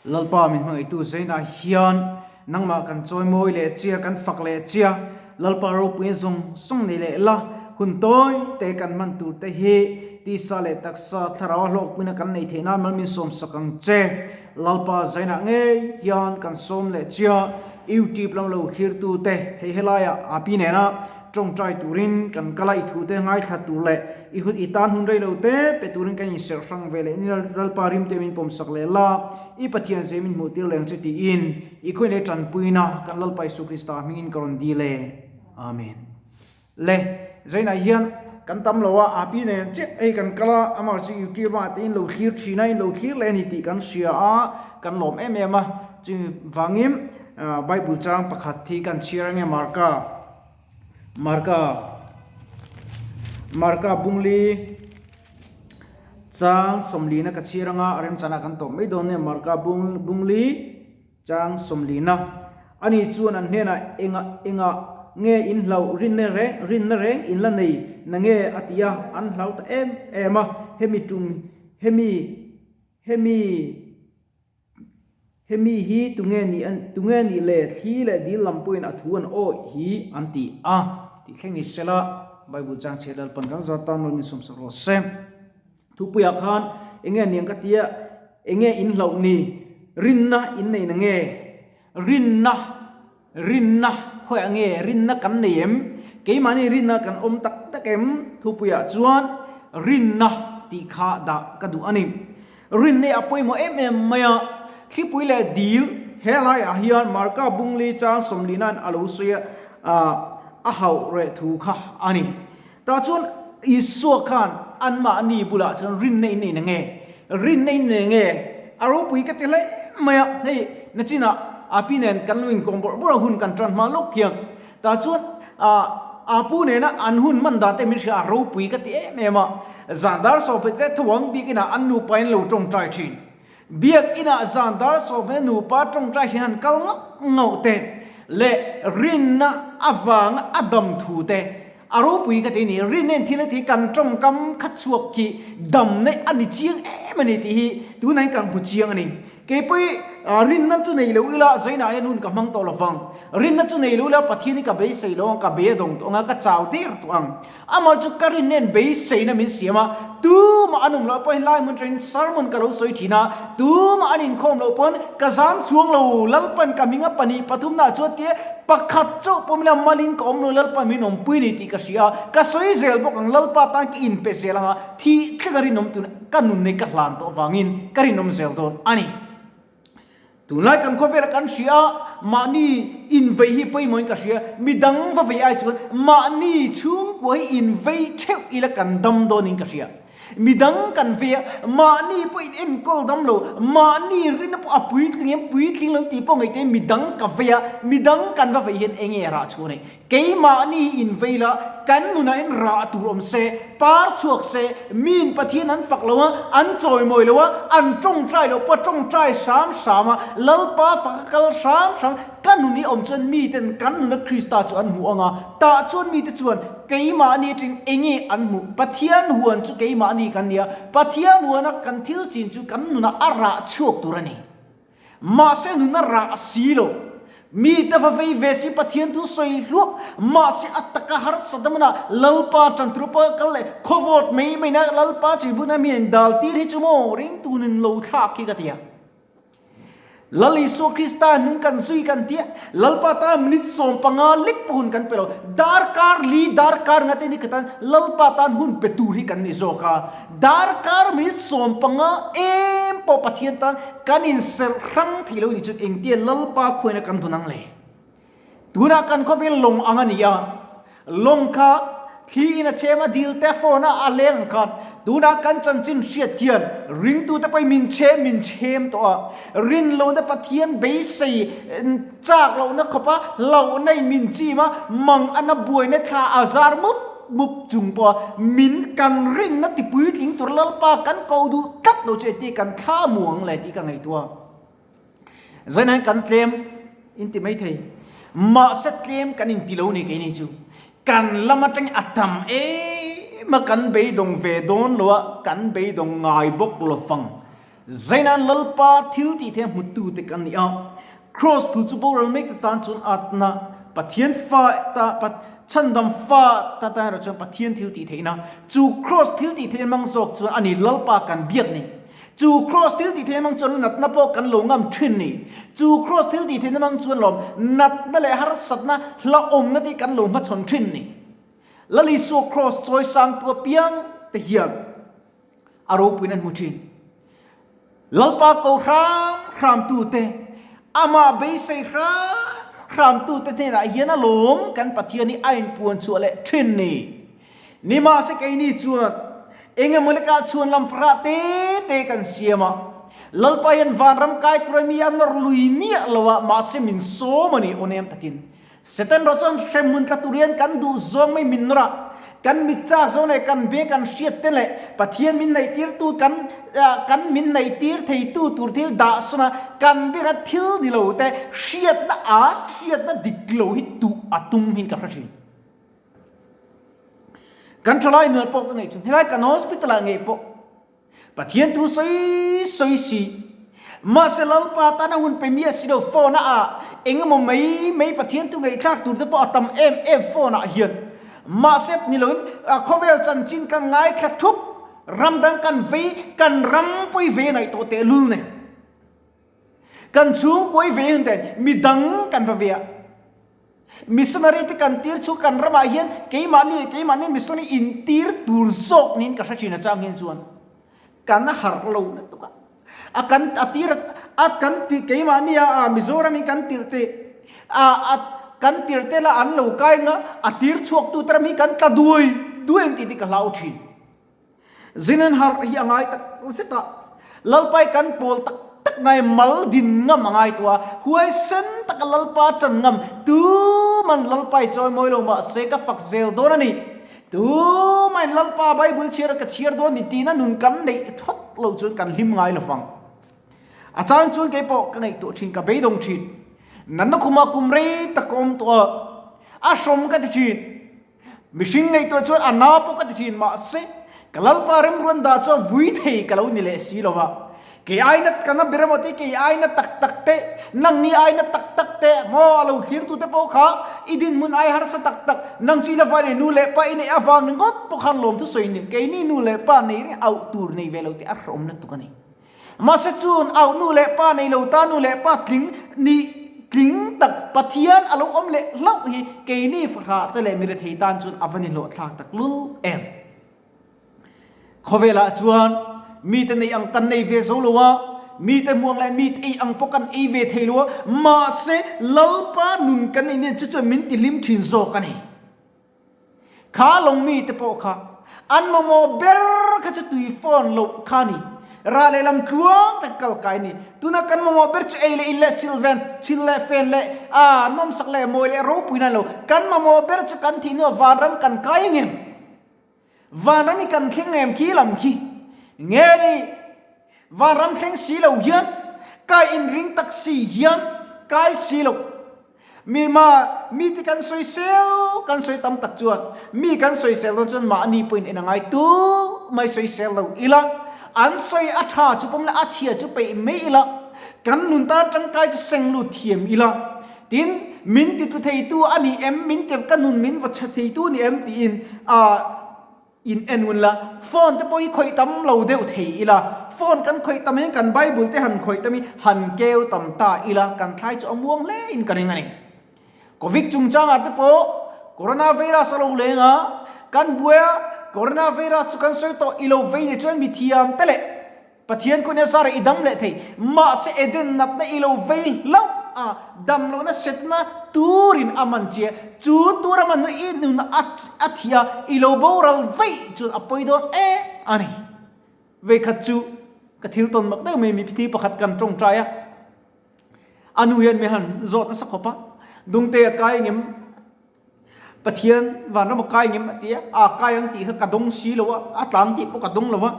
Lalpa min hmangaihtu Zaina hian nangmah kan chawimawi leh chia, kan fak leh chia, Lalpa ropuiin zawng zawng nei leh la, hun tawi te kan hman tur te hi tisa leh taksa thlarau a hlawkpuina kan neih theih nan mal min sawm sak ang che. Lalpa Zaina ngei hian kan sawm leh chia, YouTube lam lo thlirtu te hei helaiah api nena Tawngtai turin kan kal a, i thute ngaithla tur leh i hun i tan hun rei lo te pe turin kan inserh hrang ve leh ni Lalpa rim te min pawmsak leh la, i Pathian zia min hmuh tir leng che tiin i khawi leh tanpuina kan Lalpa Isu Krista hmingin ka rawn dil e. Amen. Le, Zainah hian kan tam lo a, api nen chiah hei kan kal a, amah chu YouTube ah te in lo thlir thin a, in lo thlir leh a ni tih kan hria a, kan lawm em em a, chuvangin Bible chang pakhat hi kan chhiar ange Marka. Marka Marka bungli chang sawmlina ka chhir anga a remchana kan tawp mai dawn nia Marka bung bungli chang sawmlina ani chuan an hnenah enga enga nge in hlauh rinna reng rinna reng in la nei na nge a ti a an hlau ta em em a hemi tum hemi hemi Hemi hi tunge nih an tunge nih le thli leh dil lam pawhin a thu an awih hi an ti a tih thleng ni sela Bible chang chhiat Lalpan kan zar tan nawn min sawmsak rawh se. Thupuiah khan enge niang ka tia enge in hlauh ni rinna in nei na nge rinna rinna khawiah nge rinna kan nei em keimahni rinna kan awm tak tak em thupuiah chuan rinna tih kha dah ka duh a ni. Rinne a pawimawh em em mai a, thlipui leh dil he laiah hian Marka Bungli chang sawmlinain a lo sawi a, a hauh reh thu kha a ni. Tah chuan Isua khan anmahni bulah chuan rinna in nei na nge? Rinna in nei nge? A ropui ka ti hle mai a, hei nachinah Api nen kan lo inkawm bawrh bawrh a hun kan tan hma lawk hian. Tah chuan a pu nena an hun man dan te min hria a ropui ka ti em em a, zan dar sawmhnih te thuam bik inah an nupa in lo tawngtai thin. Biak inah zan dar sawmhnih nupa tawngtai thin han kal ngauh ngauh te leh rinna avanga a dam thu te a ropui ka ti a ni. Rinna in thil a ti kan tawngkam kha chhuak khi dam na a ni chiang em a ni tih hi tunah hian kan hmu chiang a ni. Keipawh rinna chu nei lo ila zainah hian hun ka hmang tawh lo vang. Rinna chu nei lo ila Pathian hi ka beisei lo ang, ka be a dawng tawh ang a, ka chau der tawh ang. Amah chu ka rinna in beiseina min siam a, tumah an awm loh pawhin lai hmun atangin sermon ka lo sawi thin a, tumah an inkhawm loh pawn ka zam chuang lo, Lalpan ka hming a pahnih pathumna ah chuan tia pakhat chauh pawh mila malin ka awm lo, Lalpan min awmpui ni tih ka hria a, ka sawi zel bawk ang, Lalpa tan ka inpe zel ang a, thih thleng a rinawm tun ka nun nei ka hlan tawh vangin ka rinawm zel dawn a ni. Tunlai kan khawvela kan hria a, mahni invei hi pawimawhin ka hria, midang va vei ai chuan mahni chhungkua hi invei theuh ila kan dam dawnin ka hria. Midang kan vei a, mahni pawh in enkawl dam lo, mahni rinna pawh a puitling em puitling lo tih pawh ngaihtuah in midang ka vei a, midang kan va vei hian eng nge rah chhuah nei? Keimahni in vei la, kan nunah in rah tur awm se, par chhuak se, miin Pathian an fak lo a, an chawimawi lo a, an tawngtai loh pawh tawngtai hram hram a, Lalpa fak a kal hram hram, ka nun hi awm chuan miten kan nuna Krista chu an hmuh ang a, tah chuan mite chuan keimahni atangin enge an hmuh? Pathian huan chu keimahni kan ni a, Pathian huana kan thil chin chu kan nunah a rah chhuak tur a ni. Mahse nuna rah si lo. Mite va vei ve si Pathian thu sawi hluak. Mahse a taka harsat a hmunah Lalpa tan tur pawh kal leh khawvawt mai mai na Lalpa chi buna mi in dal tir hi chu maw ringtu nun lo thlak hi ka ti a. Lal Isua Krista nung kan zui kan tia Lalpa tan minute 15 lek pawh hun kan pe lo. Darkar li darkar nga te ni ka tan Lalpa tan hun pe tur hi kan ni zawk a. Darkar minute 15 em pawh Pathian tan kan inserh hrang thei lo ni chuan engtia Lalpa khuaina kan dun ang le? Tunah kan khawvel lawng ang a ni a, lawng kha thli in a chem a dil te phone a a leng ang khan tunah kan chanchin hriat hian ringtute pawhin min chhem min chhem tawh a, rin lohna Pathian beisei chak lohna khawpa hlauhna in min chim a, mang ana buaina thla a zar mup mup chung pawha min kan rinna ti puitling tur Lalpa kan ko duh tlat lo chu engtin kan thla muang le tih ka ngaihtuah. Zainain kan tlem in ti maithei mahse tlem kan inti lo ni keini chu kan lam atangin a tam em a kan beidawng ve dawn lo a kan beidawng ngai bawk lo fang. Zainan Lalpa thil tih theih a hmuttu te kan ni a. Kraws thu chu boral mek te tan chuan atna, Pathian fa ta chhandam fa ta tan erawh chuan Pathian thil tih theihna. Chu kraws thil tih theihna hmang zawk chuan a ni Lalpa kan biak ni. Chu kraws thil tih theihna hmang chuan natna pawh kan lo ngam thin ni. Chu kraws thil tih theihna hmang chuan lawm natna leh harsatna hlauhawmna te kan lo hmachhawn thin ni. Lal Isua kraws chawi sangtu apiang te hian a ropuiin an hmu thin. Lalpa ko hram hramtute, amah beisei hram hramtute hnenah hian a lawm kan Pathian hi a inpuan chhuah leh thin ni. Nimahse keini chuan eng emaw lekah chhuan lam farah te te kan siam a, Lalpa hian vanram kai tura mi a nawr lui miah lo a, mahse min sawm a ni aw nem takin. Satan rawh chuan hremhmun tla tur hian kan duh zawng mai min nawr a, kan mit chak zawng leh kan ve kan hriat te leh Pathian min neihtirtu kan kan min neihtir theitu tur thil dah sawn a, kan bera thil ni lo te hriatna at hriatna dik lo hi tuh a tum hin ka hre thin. Kan thalai nual pawh ka ngaih chu helai kan hospital ah ngei pawh Pathian thu sawi sawi si. Mahse Lalpa tana hun pe miah si lo phone a ah eng emaw mai mai Pathian thu ngaihthlak tur te pawh a tam em em phone ah hian. Mahse ni loin khawvel chanchin kan ngaithla thup ram dang kan vei kan ram pawi ve ngaih tawh tehlul nen. Kan chhungkuai ve hun ten midang kan va ve a. Missionary te kan tir chu kan ramah hian keimahni leh keimahni missionary in tir tur zawk niin ka hre thin a chang hian chuan kan harh lo lutuk a. A kan a tir a kan ti keimahni a Mizoram in kan tirh te a a kan tirh te lah an lo kai ang a, a tir chhuak tu te ram hi kan tla duai duai ang tih te ka hlau thin. Zinen harh hi a ngai tak zet a, Lalpai kan pawl tak tak ngai mal din ngam a ngai tawh a, huaisen taka Lalpa tan ngam tuman Lalpai chawi mawi lo mah se ka fak zel dawn a ni. Tumain Lalpa Bible chhiar a ka chhiar dawn ni tina nun kan neih thawt lo chuan kan hlim ngai lo vang. A chang chuan kei pawh ka ngaihtuah thin, ka beidawng thin. Natna khumah kum rei tak ka awm tawh a, a hrawm ka ti thin. Mihring ngaihtuah chuan a na pawh ka ti thin mahse ka Lalpa remruan dah chuan vui thei ka lo ni leh si lo va. Kei aina ka na ber emaw te, kei aina tak tak te, nangni aina tak tak te maw a lo thlir tute pawh kha i dinhmun ai harsa tak tak, nang chu i la vai nei nu leh pa i neih avang ringawt pawh khan lawmthu sawi ni, keini nu leh pa nei reng auh tur nei ve lo te a hrehawm lutuk a ni. Mahse chun auh nu leh pa nei lo ta nu leh pa tling nih tling tak Pathian a lo awm leh hlauh hi keini fahrah te leh mirethei tan chuan a va ni hlawhthlak tak lul em. Khawvelah chuan mite nei ang kan nei ve zo lo a, mite hmuang leh mite ei ang pawh kan ei ve thei lo a, mahse Lalpa nun kan neih nen chu chuan min tihlim thin zawk a ni. Kha lawng mite pawh kha an mamawh ber kha chu tui fawn loh kha a ni. Rah leh lam tluang tak kal kai a ni. Tuna kan mamawh ber chu ei leh in leh silven, chil leh fen leh aa nawmsak leh mawi leh ropui na lo. Kan mamawh ber chu kan thih hnuah vanram kan kai ngem. Vanram hi kan thleng em khi lam khi nge ni? Vanram thleng si lo hian kai inring tak si hian kai si lo. Mi ma mi te kan sawisel kan sawi tam tak chuan mi kan sawisel dawn chuan mahni pawhin en a ngai tu mai sawisel lo ila an sawi a tha chu pawm leh a chhia chu peih mai ila kan nun tan tangkai chu seng lut thiam ila tin min ti tlu theitu a ni em min ti ka nun min va chhe theitu a ni em tiin a In en ngun la, phone te pawh hi khawih tam lo deuh thei ila, phone kan khawih tam hian kan Bible te han khawih tam hi han keu tam ta ila, kan thlai chu a muang hle in ka ring a ni. Covid chungchangah te pawh Corona virus a lo leng a, kan buai a, Corona virus chu kan sawi tawh i lo vei leh chuan mithiam te leh, Pathian kawng hian Sarah i dam leh thei. Mahse Eden natna i lo vei hlauh a, dam lohna setna turin a man che. Chu tur a man hnu i nun a thih a, i lo boral vaih chuan a pawi dawn em a ni. Veikhat chu ka thil tawn mak deuh mai mi thi pakhat kan tawngtai a, a nu hian mi han zawt nasa khawp a, Dungte a kai ngem? Pathian vanram a kai ngem a ti a, a kai ang tih kha ka dawng si lo a, a tlang tih pawh ka dawng lo a.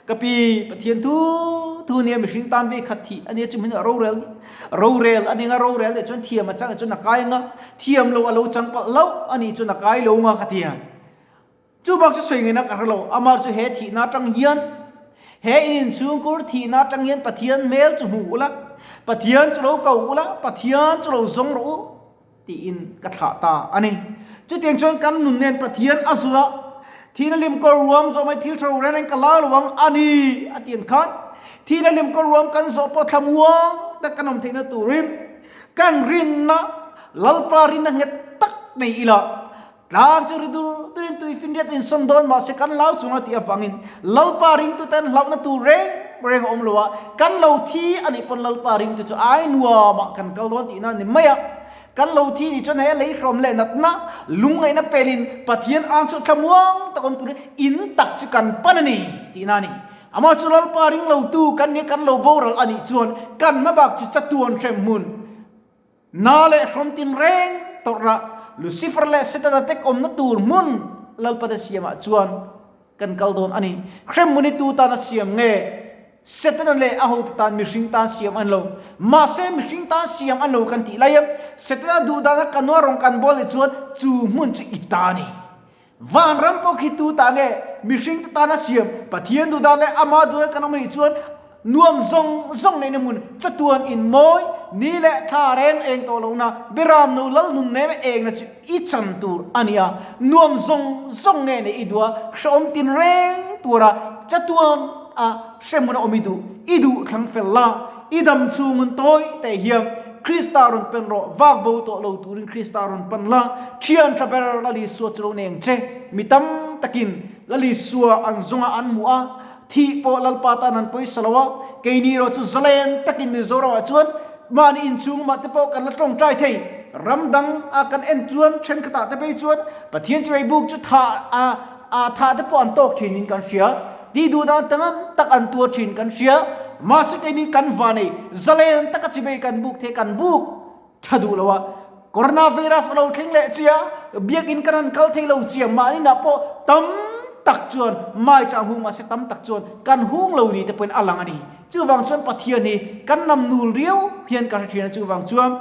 Ka pi, Pathian thu thu nia mihring tan ve khat thih a nia chu min rorel ni. Rorel a ning a, rorel leh chuan thiam a chang chuan a kai ang a, thiam lo a lo chang palh hlauh a nih chuan a kai lo ang a ka ti a. Chu bak chu sawi ngaihna ka hre lo, amah chu he thihna atang hian. He in inchhungkur thihna atang hian Pathian hmel chu hmu ula, Pathian chu lo ko ula, Pathian chu lo zawng rawh u, tiin ka thlah ta a ni. Chutiang chuan kan nun nen Pathian a zul a, thihna lim kawr ruam zawh mai thil tha ro reng reng ka la lo ang a ni, a ti ang khan thihna lim kawr ruam kan zawh pawh thlamuang tak kan awm theihna turin kan rinna Lalpa rinna nghet tak nei ila, Tlang chu ri dur durin tuifinriat insawn dawn mahse kan lau chung a tih avangin Lalpa ringtute an hlauhna tur reng reng a awm lo a, kan lo thi a nih pawn Lalpa ringtu chu ai nuamah kan kal dawn tihna a ni mai a. Kan lo thi nih chuan he leihlawm leh natna lungngaihna pelin Pathian ang chu thlamuang tak awm turin in tak chu kan pan a ni tihna a ni. Amah chu Lalpa ring lotu kan nia kan lo boral a nih chuan kan hmabak chu chatuan hrem hmun Na leh hrawm tinreng tawrh a, Lucifer leh Setana tek awmna tur hmun Lalpate siamah chuan kan kal dawn a ni. Hremhmun hi tu tan a siam nge? Setana leh a hote tan mihring tan siam an lo. Mahse mihring tan siam an lo kan tih lai a, Setana duh dana ka nua rawng kan bawl leh chuan chu hmun chu i ta a ni. Vanram pawh khi tu ta nge mihring te tana siam Pathian duh dan leh ama duh dan kan awm anih chuan nuam zawng zawng neihna hmun chatuan in mawi ni leh thla reng eng tawh lohna Biram nu lal nun nem engna chu i chan tur a nia nuam zawng zawng nge neih i duh a hrehawm tin reng tura chatuan a hrehmun a awm i duh i duh thlang fel la i dam chhungun tawi teh hian Krista rawn pen rawh, vak bo tawh lo turin Krista rawn pan la, thian tha ber Lal Isua chu lo neng che. Mi tam takin Lal Isua an zawnga an hmuh a, thih pawh Lalpa tan an pawisa lo a, keini erawh chu zalen takin Mizoramah chuan mahni inchhung mah te pawh kan la tawngtai thei. Ram dang a kan en chuan thenkhatah te phei chuan Pathian chimei buk chu thah a a thah te pawh an tawk thin in kan hria. Tih duh dan tangam tak an tuar thin kan hria. Mahse keini kan va nei zalen taka chibei kan buk thei kan buk tha duh lo a. Coronavirus a lo thleng leh chia, biakinn kan han kal thei lo chia, mahni nah pawh tam tak chuan mai chang hung mahse tam tak chuan kan hung lo ni te pawhin a lang a ni. Chuvang chuan Pathian hi kan namnul riau hian ka hre thin a, chuvang chuan.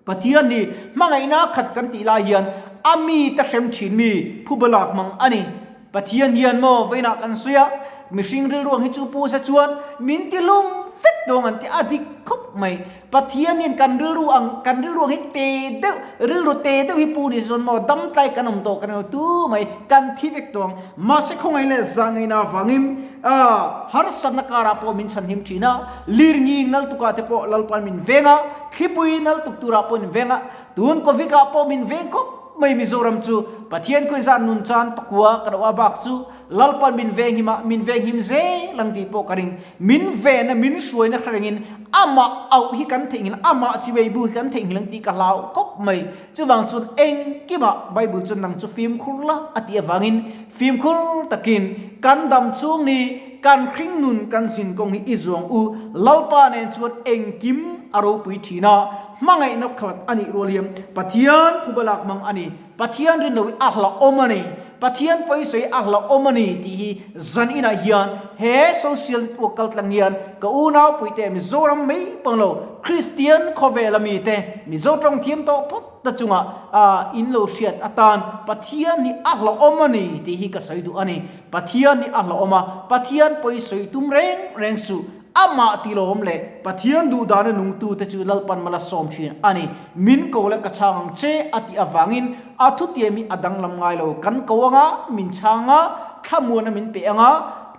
Pathian hi hmangaihna khat kan tih lai hian a mite hrem thin mi phubalak hmang a ni. Pathian hian maw vawiinah kan sawi a, mihring rilruang hi chu pu se chuan min ti lum vek dawng an ti a dik khawp mai. Pathian hian kan rilru ang kan rilruang hi te deuh rilru te deuh hi pu ni se chuan maw damtlai kan awm tawh kan ilo tu mai kan thi vek tawh ang. Mahse khawngaih leh zahngaihna avangin harsatna karah pawh min chhanhim thin a, lirnging nal tukah te pawh Lalpan min veng a, thlipui nal tuk turah pawh min veng a, tun Covid ah pawh min veng khawp mai Mizoram chu Pathian khawiza nun chan pakua ka lo a bak chu Lalpan min venghim a, min venghim zel ang tih pawh ka ring. Min ven a, min hruaina hre rengin amah auh hi kan theihnghilh, amah chivei bu hi kan theihnghilh ang tih ka hlau khawp mai. Chuvang chuan engkimah Bible chuan nang chu fimkhur la a tih avangin fimkhur takin kan dam chhung ni kan hring nun kan zin kawng hi i zuang u. Lalpa nen chuan engkim a ropui thin a, hmangaihna khat a nih rual hian Pathian phubalak hmang a ni. Pathian rin lo hi a hlauhawm a ni, Pathian pawisa hi a hlauhawm a ni tih hi zan inah hian he social network kal tlang hian ka unau puite Mizoram mai pawh lo Kristian khawvela mite Mizo tawng thiam tawh phawt ta chungah in lo hriat atan Pathian hi a hlauhawm a ni tih hi ka sawi duh a ni. Pathian hi a hlauhawm a, Pathian pawisawi tum reng reng suh. Amah tilawm leh Pathian duhdana nungtute chu Lalpan mal a sawm thin a ni. Min ko leh ka chhang ang che a tih avangin a thutiam hi a danglam ngai lo. Kan ko anga min chhang a, thlamuana min pe anga,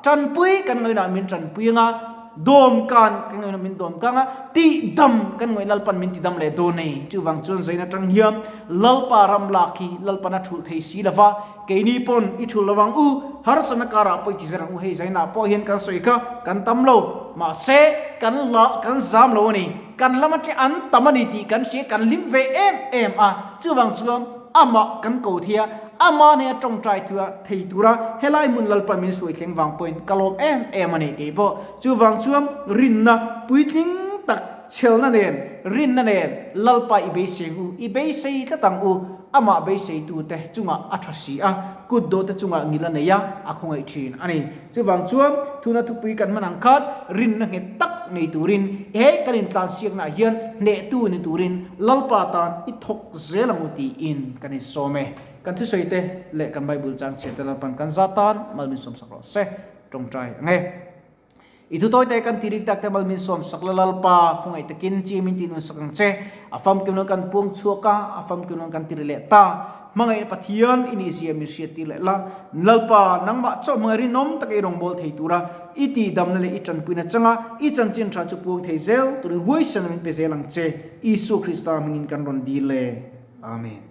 tanpui kan ngaihnaah min tanpui anga, dawmkan kan ngaihnaah min dawmkang a, tihdam kan ngaih Lalpan min tidam leh dawn a ni. Chuvang chuan zain atang hian Lalpa ram lak hi Lalpan a thulh thei si lova, Keini pawn i thul lo ang u, harsatna karah pawh i ti zer ang u, hei zainah pawh hian kan sawi kha kan tam lo, mahse kan la kan zam lo a ni, kan lam atang an tam a ni tih kan hria, kan hlim ve em em a, chuvang chuan amah kan ko thei a, amah hnena tawngtai thei tura helai hmun Lalpa min hruai thleng vang pawhin ka lawm em em a ni kei pawh, chuvang chuan rinna puitling tak chhelna nen rinna nen Lalpa i beisei ang u, i beisei tlat ang u. Amah beiseitute chungah a tha si a, kut dawhte chungah ngil a nei a, a khawngaih thin a ni. Chuvang chuan, thuna thupui kan hman ang khan rinna nghet tak nei turin he kan intlansiaknaah hian hnehtu ni turin Lalpa tan i thawk zel ang u tiin kan insawm e. Kan thusawite leh kan Bible changchhiate Lalpan kan za tan mal min sawmsak rawh se. Tawngtai ang e. I thu tawi te kan ti rik tak te mal min sawm sak la Lalpa, khawngaih takin chi min tih nun sak ang che. A famkim nan kan puang chhuak a, a famkim nan kan ti ri leh ta. Hmangaihna Pathian i nih zia min hriat tir leh la. Lalpa, nangmah chauh hmangaih rinawm taka i rawngbâwl thei tura i tihdamna leh i ṭanpuina changa i chanchin ṭha chu puang thei zel turin huaisena min pe zel ang che. Isua Krista hmingin kan rawn dil e. Amen.